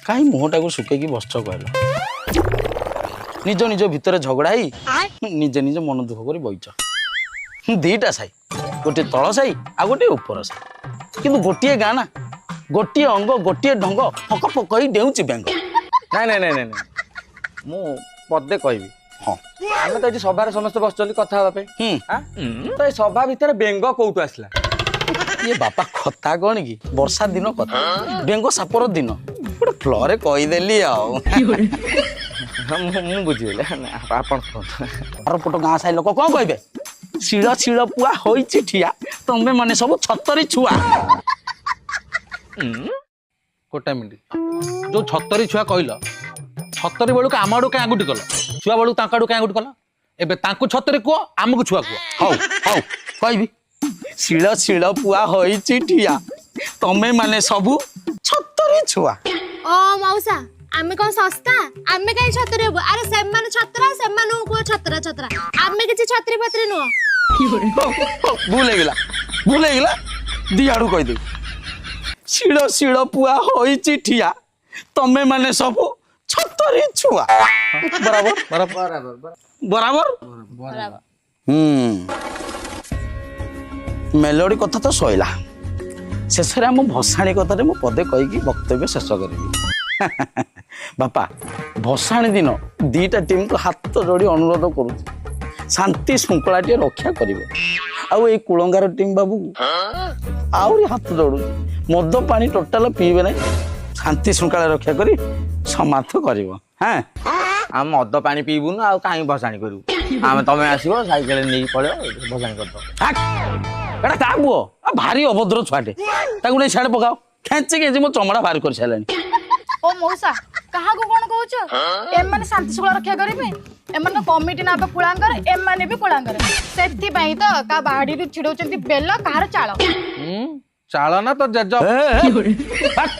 କାହିଁ ମୁହଁଟାକୁ ଶୁଖେଇକି ବସିଛ କହିଲ? ନିଜ ନିଜ ଭିତରେ ଝଗଡ଼ା ହେଇ ନିଜେ ନିଜେ ମନ ଦୁଃଖ କରି ବଇଛ। ଦିଟା ସାହି, ଗୋଟିଏ ତଳ ସାହି ଆଉ ଗୋଟିଏ ଉପର ସାହି, କିନ୍ତୁ ଗୋଟିଏ ଗାଁ ନା, ଗୋଟିଏ ଅଙ୍ଗ ଗୋଟିଏ ଢଙ୍ଗ, ଫକ ଫକ ହେଇ ଡେଉଁଛି ବେଙ୍ଗ। ନାଇଁ ନାଇଁ ନାଇଁ ନାଇଁ ନାଇଁ, ମୁଁ ପଦେ କହିବି। ହଁ। ଆମେ ତ ଏଠି ସଭାରେ ସମସ୍ତେ ବସିଛନ୍ତି କଥା ହେବା ପାଇଁ। ହୁଁ। ଆଁ? ତ ଏ ସଭା ଭିତରେ ବେଙ୍ଗ କୋଉଠୁ ଆସିଲା? ଇଏ ବାପା, କଥା କଣ କି, ବର୍ଷା ଦିନ କଥା, ବେଙ୍ଗ ସାପର ଦିନ, ଗୋଟେ ଫ୍ଲରେ କହିଦେଲି ଆଉ। ହଁ, ମୁଁ ବୁଝିଗଲି। ନା, ଆପଣ କୁହନ୍ତୁ। ଆରପଟ ଗାଁ ସାହି ଲୋକ କଣ କହିବେ? ଶିଳ ଶିଳ ପୁଆ ହୋଇଛି ଠିଆ, ତମେ ମାନେ ସବୁ ଛତରି ଛୁଆ। ଗୋଟେ ମିନିଟ୍, ଯୋଉ ଛତରି ଛୁଆ କହିଲ, ଛତରି ବେଳକୁ ଆମ ଆଡୁ କାଇଁ ଆଙ୍ଗୁଠି କଲ? ଛୁଆ ବେଳକୁ ତାଙ୍କ ଆଡୁ କାଇଁ ଆଙ୍ଗୁଠି କଲ? ଏବେ ତାଙ୍କୁ ଛତରି କୁହ, ଆମକୁ ଛୁଆ କୁହ। ହଉ ହଉ, କହିବି। ଶିଳ ଶିଳ ପୁଆ ହୋଇଛି ଠିଆ, ତମେ ମାନେ ସବୁ ଛତରି ଛୁଆ। ଓ ମଉସା, ଆମେ କଣ ଶସ୍ତା? ଆମେ କାହିଁ ଛତରି ହବୁ? ଆରେ ସେମାନେ ଛତରା, ସେମାନଙ୍କୁ କୁହ ଛତରା ଛତରା। ଆମେ କିଛି ଛତ୍ରୀ ଫତ୍ରୀ ନୁହଁ। ହଉ, ହଉ, ଭୁଲ ହେଇଗଲା, ଭୁଲ ହେଇଗଲା। ଦି ଆଡୁ କହିଦେବି। ଶିଳ ଶିଳ ପୁଆ ହୋଇଛି ଠିଆ, ତମେ ମାନେ ସବୁ ଛତରି ଛୁଆ। ବରାବର? ବରାବର। ବରାବର। ହୁଁ, ମେଲୋଡି କଥା ତ ସଇଲା। ଶେଷରେ ଆମ ଭସାଣି କଥାରେ ମୁଁ ପଦେ କହିକି ବକ୍ତବ୍ୟ ଶେଷ କରିବି। ବାପା, ଭସାଣି ଦିନ ଦିଟା ଟିମ୍କୁ ହାତ ଯୋଡ଼ି ଅନୁରୋଧ କରୁଛି, ଶାନ୍ତି ଶୃଙ୍ଖଳା ଟିକେ ରକ୍ଷା କରିବେ। ଆଉ ଏଇ କୁଳଙ୍ଗାର ଟିମ୍ ବାବୁକୁ ଆହୁରି ହାତ ଯୋଡୁଛି, ମଦ ପାଣି ଟୋଟାଲ ପିଇବେ ନାହିଁ। ଶାନ୍ତି ଶୃଙ୍ଖଳା ରକ୍ଷା କରି ସମାପ୍ତ କରିବ। ହଁ। ଆମେ ମଦ ପାଣି ପିଇବୁନୁ, ଆଉ କାହିଁକି ଭସାଣି କରିବୁ ଆମେ? ତମେ ଆସିବ, ସାଇକେଲ ନେଇକି ପଳେଇବ, ଭସାଣି କରିଦବ। ହାକ୍! ଏଟା କାହା ପୁଅ? ଆ, ଭାରି ଅଭଦ୍ର ଛୁଆଟେ। ତାକୁ ନେଇ ସିଆଡ଼େ ପକାଅ। ଖେଞ୍ଚି ଖେଞ୍ଚି ମୋ ଚମଡ଼ା ବାହାର କରି ସାରିଲାଣି। ଓ ମଉସା, କାହାକୁ କଣ କହୁଛ? ଏମାନେ ଶାନ୍ତି ଶୃଙ୍ଖଳା ରକ୍ଷା କରିବେ? ଏମାନଙ୍କ କମିଟି ନା କୁଳାଙ୍ଗର, ଏମାନେ ବି କୁଳାଙ୍ଗର। ସେଥିପାଇଁ ତ କାହା ବାଡିରୁ ଛିଡଉଛନ୍ତି ବେଲ, କାହାର ଚାଳ। ହୁଁ, ଚାଳ ନା ତ ଜେଜ। ଏ, ଏ, ହାକ୍!